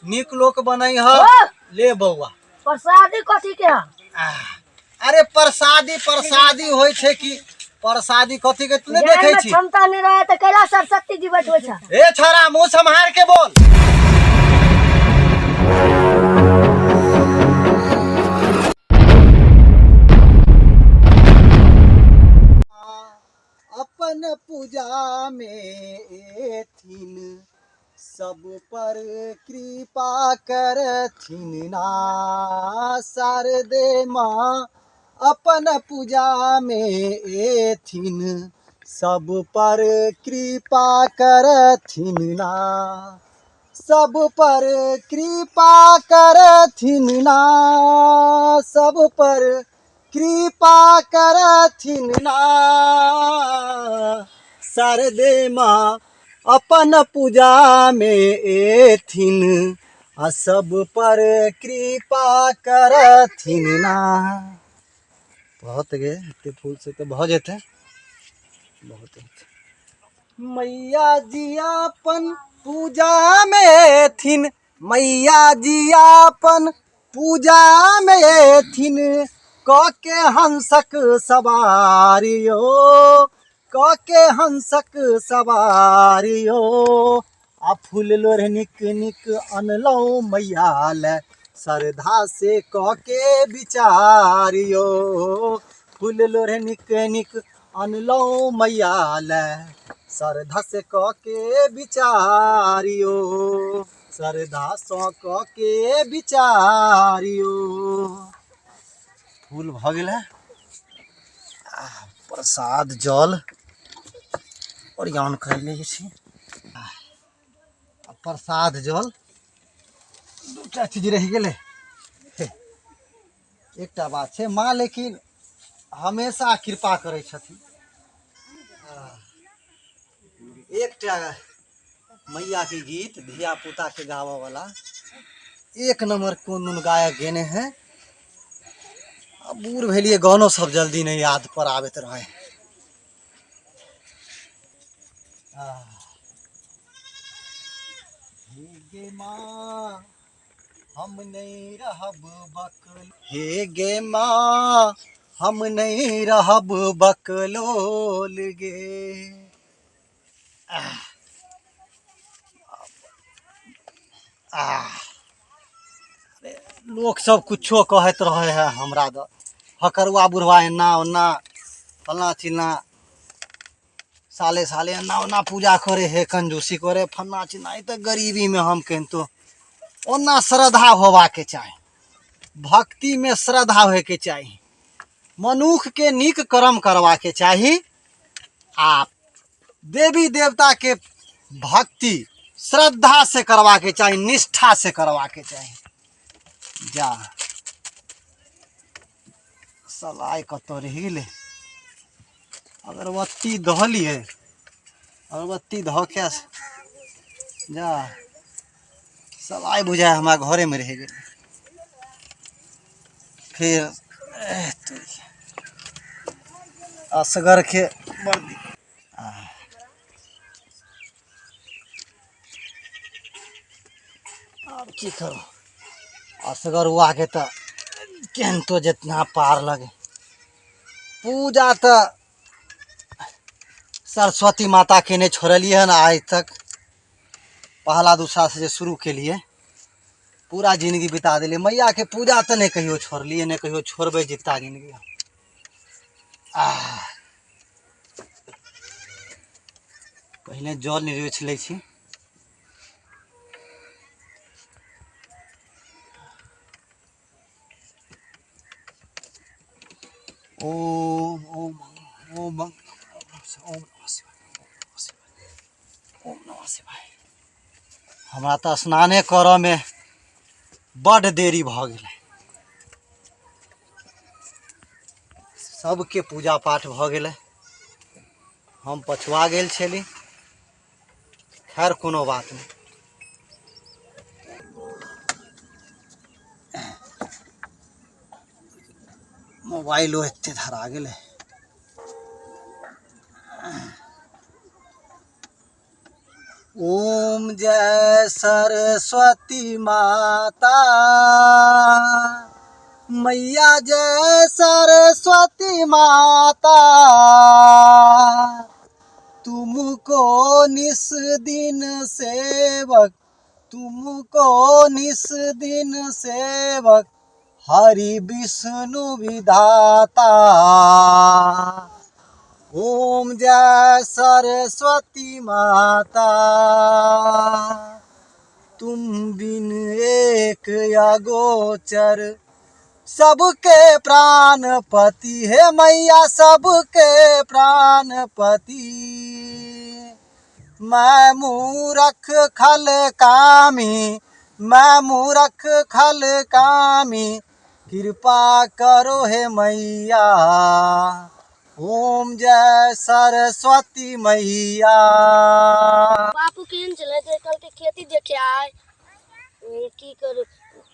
नीक लोक बनै ह। ले बौआ, प्रसादी कथी के है? अरे प्रसादी, प्रसादी होइ छै कि प्रसादी कथी के तू नहि देखै छी? क्षमता नहि रहे तऽ कैला सरस्वती जी बैठबै छै? ए छोरा, मुंह सम्हार के बोल। अपन पूजा में एथिन, सब पर कृपा करथिन ना। शारदे माँ अपन पूजा में एथिन, सब पर कृपा करथिन ना। सब पर कृपा करथिन ना, सब पर कृपा करथिन ना। शारदे माँ अपन पूजा में एथिन आ सब पर कृपा करथिन ना। बहुत गे, एते फूल से तऽ भऽ जेतै बहुत। मैया जी अपन पूजा में एथिन, मैया जी अपन पूजा में एथिन, क के हंसक सवारियो, क के हंसक सवारियो। आ फूल लोढ़ निक निक अनलहुँ मैया ले, श्रद्धा से क के विचारियो। फूल लोढ़ निक निक अनलहुँ मैया ले, श्रद्धा से क के विचारियो, श्रद्धा सँ क के विचारियो। फूल भऽ गेलै, प्रसाद जल ओरियान करि लै छी। आ प्रसाद जल दूटा चीज रहि गेलै। एकटा बात छै, माँ लेकिन हमेशा कृपा करै छथिन। एकटा मैया के गीत धिया पुता के गाबऽ वाला एक नंबर कोन दुन गायक गेने हैं। आ बूढ़ भेलिए, गानो सब जल्दी नहीं याद पर आबैत रहे। हे गे माँ हम नहीं रहब बकल, हे गे माँ हम नहीं रहब बकलोल गे। अरे लोक सब कुछो कहैत रहे है हमरा दऽ, हकरुआ बुढ़वा एना ओना फलना चिलना, साले साले एना ओना पूजा करे है, कंजूसी करे फलना चिलना। ई तऽ गरीबीमे हम केनतो ओना श्रद्धा होबाके चाही, भक्तिमे श्रद्धा होइके चाही, मनुखके नीक कर्म करबाके चाही आ देवी देवता के भक्ति श्रद्धा से करबाके चाही, निष्ठा से करबाके चाही। जा सलाइ कतऽ रहि गेलै? अगरबत्ती धऽ लिए, अगरबत्ती धऽ के जा सलाइ बुझाइ हमरा घरेमे रहि गेलै। फेर असगरके बड़ आब की करू, असगरुआके तऽ केहन जितना पार लगे। पूजा तऽ सरस्वती माताके नहि छोड़लियै हन आइ तक। पहला दूसरा से जे शुरू केलियै पूरा जिंदगी बिता देलियै। मैयाके पूजा तऽ नहि कहियो छोड़लियै, नहि कहियो छोड़बै जितना जिंदगी। आह, पहिने जल निरछि लै छी। ओम ओम ओम ओम नमः शिवाय, ओम नमः शिवाय। हमरा तऽ स्नाने करऽमे बड्ड देरी भऽ गेलै। सबके पूजा पाठ भऽ गेलै, हम पछुआ गेल छली। खैर कोनो बात नहि। मोबाइलो एते धरा गेलै। ओम ओम जय सरस्वती माता, मैया जय सरस्वती माता। तुमको निस दिन सेवक, तुमको निस दिन सेवक हरि विष्णु विधाता। ओम जय सरस्वती माता। तुम बिन एक अगोचर सबके प्राणपति, हे मैया सबके प्राणपति। मैं मूरख खल कामी, मैं मूरख खल कामी, कृपा करो हे मैया। ओम जय सरस्वती मैया। बापू केहन छलै जे कल के खेती देखे आए, की करू,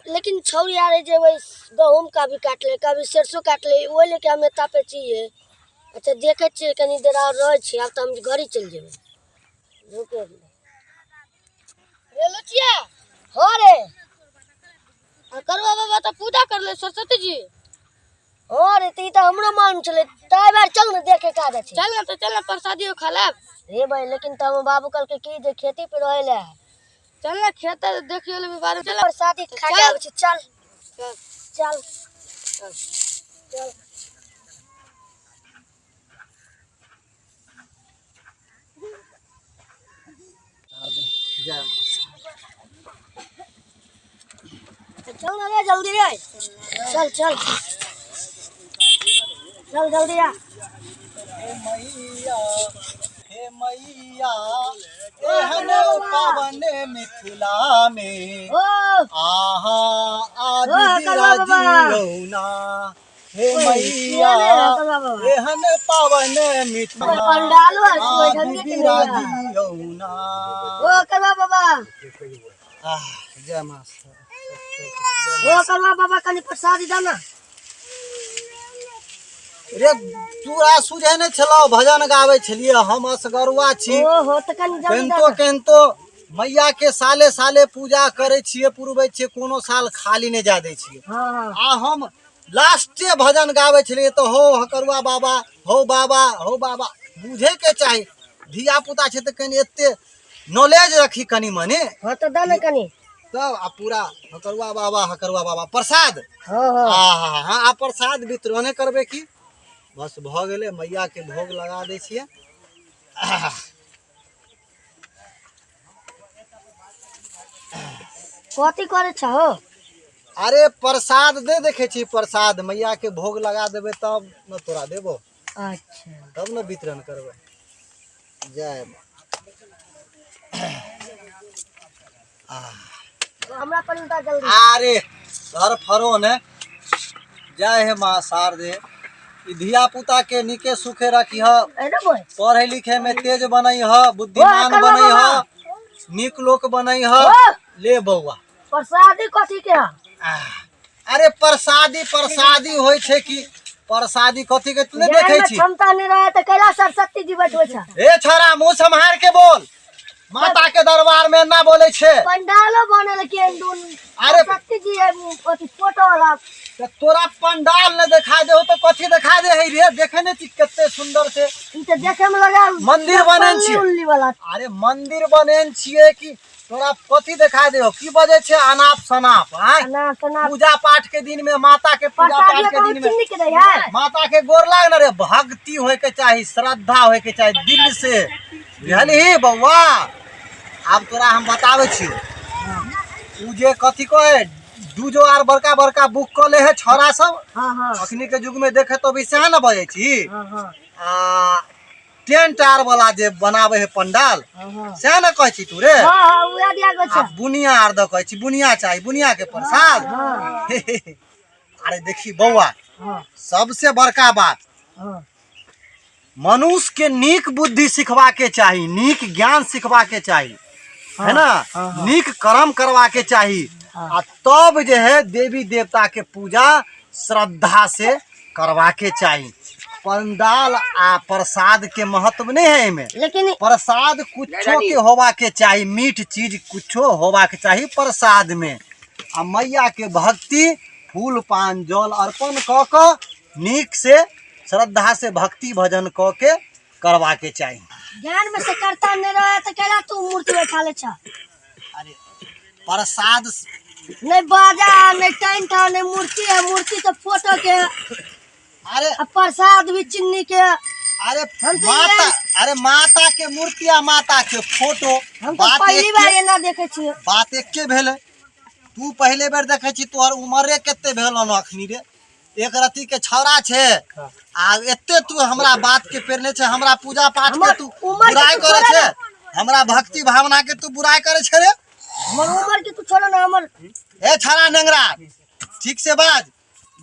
लेकिन छौरी आर जे वही गहूम कभी काटले कभी सरसों काटले, ओहि लेके हम एता पे छियै। अच्छा देखै छियै कनी देर आओर रहै छियै, आब तऽ हम घरे चलि जेबै। रुको रे लुचिया। हाँ रे। आ करुआ बाबा तऽ पूजा करले सरस्वती जी। हाँ रे, तऽ ई तऽ हमरो मालूम छलै, ताहि बार चल ने देखे का जाइ छै। चल ने तऽ चल ने, प्रसादियो खा लेब। रे भाई, लेकिन तऽ हमर बाबू कहलकै की जे खेती पे रहै लए। चल ने खेत देखियो लेबै बारे। चल प्रसादी खा के आबै छी, चल चल चल चल। चल ना रे जल्दी रे, चल चल चल जल्दी आ। हे मैया, हे मैया, एहन पावन मिथिला में ओ आहा ओ, आदि करुआ बाबा। राजियौना। हे ओए, मैया, किया ने करुआ बाबा? एहन पावन मिथिला पंडालो आर छै, ओहि ढंगे के आदि नहि बा। राजियौना। ओ करुआ बाबा। आह, जय माँ ओ करुआ बाबा, कनी प्रसादी दे ना। रे तोरा सुझे नहि छलौ, भजन गाबै छलियै, हम असगरुआ छी। ओहो तऽ कनी जल्दी दे केहनको ना। केहनको मैया के साले साले पूजा करै छियै, पुरबै छियै, कोनो साल खाली नहि जाय दै छियै। हाँ हाँ। आ हम लास्टे भजन गाबै छलियै तऽ हो हकरुआ बाबा, हो बाबा, हो बाबा। बुझैके चाही, धिया पुता छै तऽ कनि एते नॉलेज रखी कनि मनि। हाँ तऽ दे ना कनी। तब आ पूरा हकरुआ बाबा, हकरुआ बाबा प्रसाद। हाँ हाँ। आ हाँ, आ प्रसाद वितरणे करबै की, बस भऽ गेलै। मैया के भोग लगा दै छियै। कथी करै छहो? अरे प्रसाद दे, देखै छी प्रसाद, मैया के भोग लगा देबै तब ने तोरा देबो। अच्छा। तब ने वितरण करबै। जय माँ। हमरा पर उतार जल्दी। अरे घर फरो ने। जय हे माँ शारदे, ई धिया पुता के नीके सुखे रखिह, अरे बोल। पढ़े लिखे में तेज बनई ह, बुद्धिमान ओ, बनई ह, बाबा। नीक लोक बनई ह। ओ। ले बौआ। प्रसादी कथी के है? आह, अरे प्रसादी प्रसादी होइ छै कि प्रसादी कथी के तू नहि ज्ञान देखै में छी? क्षमता नहीं रहे तऽ कैला सरस्वती जी बैठबै छै? ए छोरा, मुंह सम्हार के बोल, माता के दरबार में ना बोले छे। पंडालो बनल के दून। अरे सरस्वती जी है, अथी फोटो वाला। त तोरा पंडाल ने देखा दे हो तो कथी देखा दे है रे? देखे ने छी कते सुंदर से ई तऽ देखे में लगा मंदिर बनल पल्ली छै। उल्ली वाला। अरे मंदिर बनेन छिए कि तोरा कथी देखा दे हो? की बजे छे अनाप शनाप? आँय, ना सुना। पूजा पाठ के दिन में, माता के पूजा प्रसादी पाठ के कहूँ दिन में चिन्नी के दै है। माता के गोर लाग न रे। भक्ति होय के चाही, श्रद्धा होय के चाही दिल से, बुझलही बौआ? आब तोरा हम बताबै छियौ, उ जे कथी कहे दूजो आर बड़का बड़का बुक कऽ ले है छौड़ा सब। हाँ हाँ। अखनी के युग में देखे तो अभी सएह ने बजै छी। हाँ हाँ। आ टेंट आर वाला जे बनाबै है पंडाल, हाँ हाँ। सएह ने कहै छी तू रे? हाँ हाँ, उएह दिया गो आ छै। बुनिया आर दऽ कहै छी, बुनिया चाही, बुनिया के प्रसाद। हाँ। अरे देखी बौआ, हाँ। सबसे बड़का बात, हाँ। मनुष्य के नीक बुद्धि सिखबा के चाही, नीक ज्ञान सिखबा के चाही, है ना? हाँ, हाँ। नीक कर्म करवा के चाही। हाँ। आ तब जे है देवी देवता के पूजा श्रद्धा से करवा के चाही। पंडाल आ प्रसाद के महत्व नहीं है एमे। लेकिन प्रसाद कुछो के होवा के चाही, मीठ चीज कुछो होवा के चाही प्रसाद में। आ मैया के भक्ति फूल पान जल अर्पण क क नीक से श्रद्धा से भक्ति भजन क के करवा के चाही। ज्ञान में से करता नहीं रहे तो केना तू मूर्ति बैठा ले छा? अरे प्रसाद नहीं बाजा नहीं टेंट है नहीं मूर्ति है, मूर्ति तो फोटो के है। अरे आ प्रसाद भी चिन्नी के है। अरे हम तो माता, ये- अरे माता के मूर्ति आ माता के फोटो हम तो बात पहली एके- बार एना देखे छियै। बात एके भेलै। तू पहिले बेर देखै छी, तोहर उमरे कते भेल हन अखनी रे? एक रत्ती के छौड़ा छै आ एते तू हमरा बात के पेरने छै, हमरा पूजा पाठ के हमर तू उमर के बुराई तू करे छोड़ा छै, हमरा भक्ति भावना के तू बुराई करे छै रे। हमर उमर के तू छोड़ो ना, हमर ए छौड़ा नेंगरा, ठीक से बाज,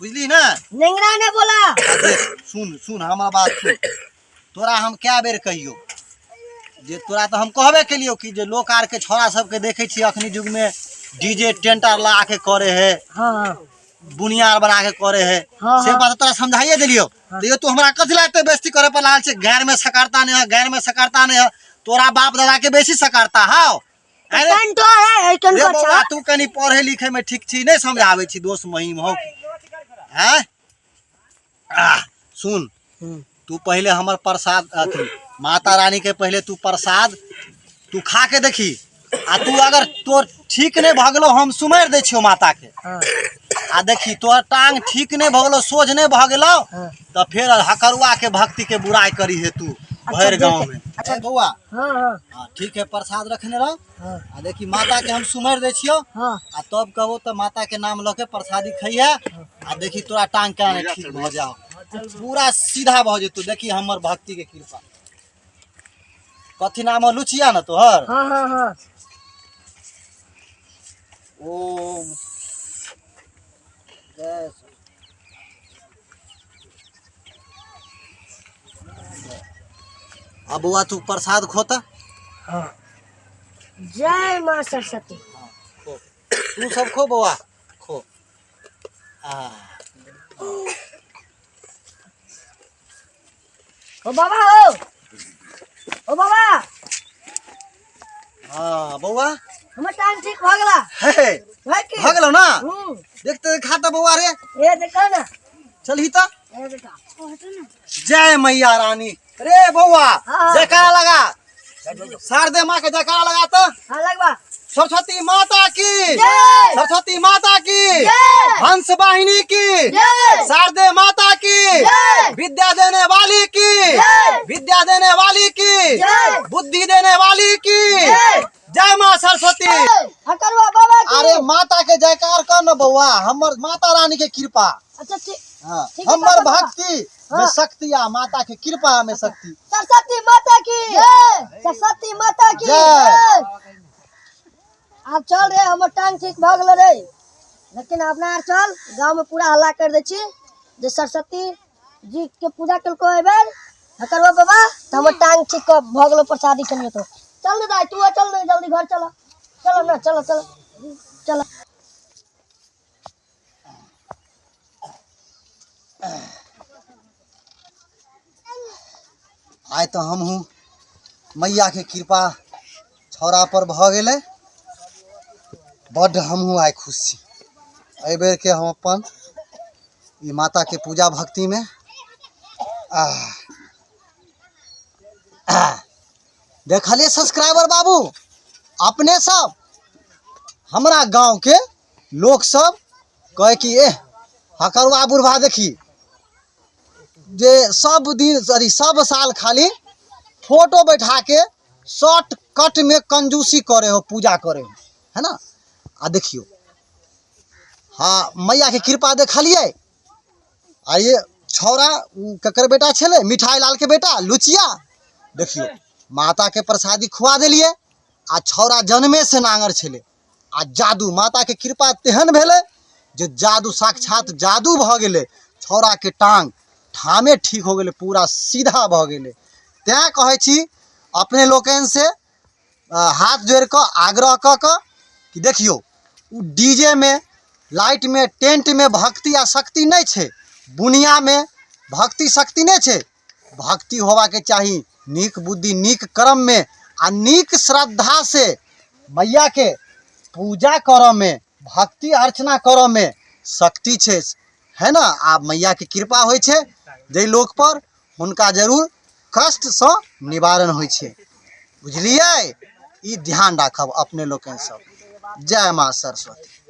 बुझली ना? नेंगरा ने बोला। आ देख, सुन सुन हमर बात सुन। तोरा हम कए बेर कहियो जे तोरा तऽ हम कहबे केलियौ कि जे लोक आर के छौड़ा सबके देखै छियै अखनी युग में डीजे टेंट आर लगा के करे है, हाँ, बुनिया आर बना के करे है, हाँ, से हाँ। बात तोरा समझाइए देलियौ। तैयो तू हमरा कथी ला एते बेइज्जती करे पर लागल छै? गैर में सकारता नहीं है, गैर में सकारता नहीं है, तोरा बाप दादा के बेसी सकारता हौ। अरे टेंटो है, ए टेंटो रे बौआ, अच्छा। तू कनी पढ़े लिखे में ठीक छी, नहीं समझाबै छी, दोस्त महीम हो हैं। आह, सुन, तू पहले हमर प्रसाद अथी माता रानी के पहले तू प्रसाद तू खा के देखी, आ तू अगर तोर ठीक नहीं भऽ गेलौ हम सुमरि दै छियौ माता के। आ देखी तोहर टांग ठीक नहीं भऽ गेलौ, सोझ नहीं भऽ गेलौ, तऽ फेर हकरुआ के भक्ति के बुराई करी हे तू भरि देख। गाँव में। अच्छा बौआ, हाँ, हाँ। हाँ, ठीक है, प्रसाद रखने रह। हाँ। आ देखी माता के हम सुमरि दै छियौ। हाँ। आ तब कहबो तऽ माता के नाम लऽ के प्रसादी खइहे, आ देखी तोरा टांग केना नहि ठीक भऽ जाओ, पूरा सीधा भऽ जेतौ। देखी हमर भक्ति के कृपा। कथी नाम है? लुचिया ना तोहर? हाँ, हाँ, हाँ। ओम जय श्री। अब बौआ तू प्रसाद खोता। हाँ। जय माँ सरस्वती। हाँ, खो। तू सब खो बौआ, खो। आ। ओ बाबा हो, ओ बाबा। हाँ बौआ, हमर टांग ठीक भऽ गेला। हे, है की? भऽ गेलौ ना? हम्म। देखते खाता बौआ रे। ए देखा ना। चलही तऽ। ए देखा। जय मैया रानी। रे बौआ, हाँ। जयकारा लगा, शारदे माँ के जयकारा लगा तो। हाँ लगवा। सरस्वती माता की जय। सरस्वती माता की जय। हंस वाहिनी की जय। शारदे माता की जय। विद्या देने वाली की जय। विद्या देने वाली की जय। बुद्धि देने वाली की जय। जय माँ सरस्वती। हकरवा बाबा की। अरे माता के जयकार कर न बौआ, हमर माता रानी के कृपा। अच्छा ठीक। हाँ, ठीक है, हमर बाबा। भक्ति में शक्ति आ माता के कृपा में शक्ति। सरस्वती माता की जय। सरस्वती माता की जय। जय। आब चल रे, हमर टांग ठीक भऽ गेल रे, लेकिन अपना आर चल गाँव में पूरा हल्ला कर दै छी जे सरस्वती जी के पूजा केलको एहि बेर हकरवा बाबा, तऽ हमर टांग ठीक भऽ गेलो, प्रसादी खेलियो। तो चल ने दाइ, तू चल ने जल्दी घर चल। चलो ना, चलो चलो चलो। आइ तऽ हमहूँ मैया के कृपा छौड़ा पर भऽ गेलै, बड्ड हमहूँ आइ खुश छी। एहि बेरके हम अपन ई माताके पूजा भक्तिमे आह आह देखलियै सब्सक्राइबर बाबू, अपने सब हमरा गाँवके लोक सब कहै कि एह हकरुआ बुढ़बा देखी जे सब दिन सॉरी सब साल खाली फोटो बैठा के शॉर्ट कट में कंजूसी करे हो, पूजा करे हो, है ना। आ देखियो, हाँ मैया के कृपा देखलियै। आ ये छौड़ा उ ककर बेटा छलै? मिठाई लाल के बेटा लुचिया। देखियो माता के प्रसादी खुआ देलियै आ छौड़ा जन्मे से नांगर छलै, आ जादू माता के कृपा तेहन भेलै जे जादू साक्षात जादू भऽ गेलै, छौड़ा के टांग ठामे ठीक हो गेलै, पूरा सीधा भऽ गेलै। तैँ कहै छी अपने लोकनि से हाथ जोड़ि कऽ आग्रह कऽ कऽ कि देखियौ ओ डी जे मे लाइट मे टेंट मे भक्ति आ शक्ति नहि छै, बुनिया मे भक्ति शक्ति नहि छै। भक्ति होबाके चाही नीक बुद्धि नीक कर्ममे आ नीक श्रद्धासँ मैयाके पूजा करऽमे, भक्ति अर्चना करऽमे शक्ति छै, है ने? आ मैयाके कृपा होइ छै जाहि लोकपर, हुनका जरूर कष्टसँ निवारण होइ छै। बुझलियै? ई ध्यान राखब अपने लोकनि सब। जय माँ सरस्वती।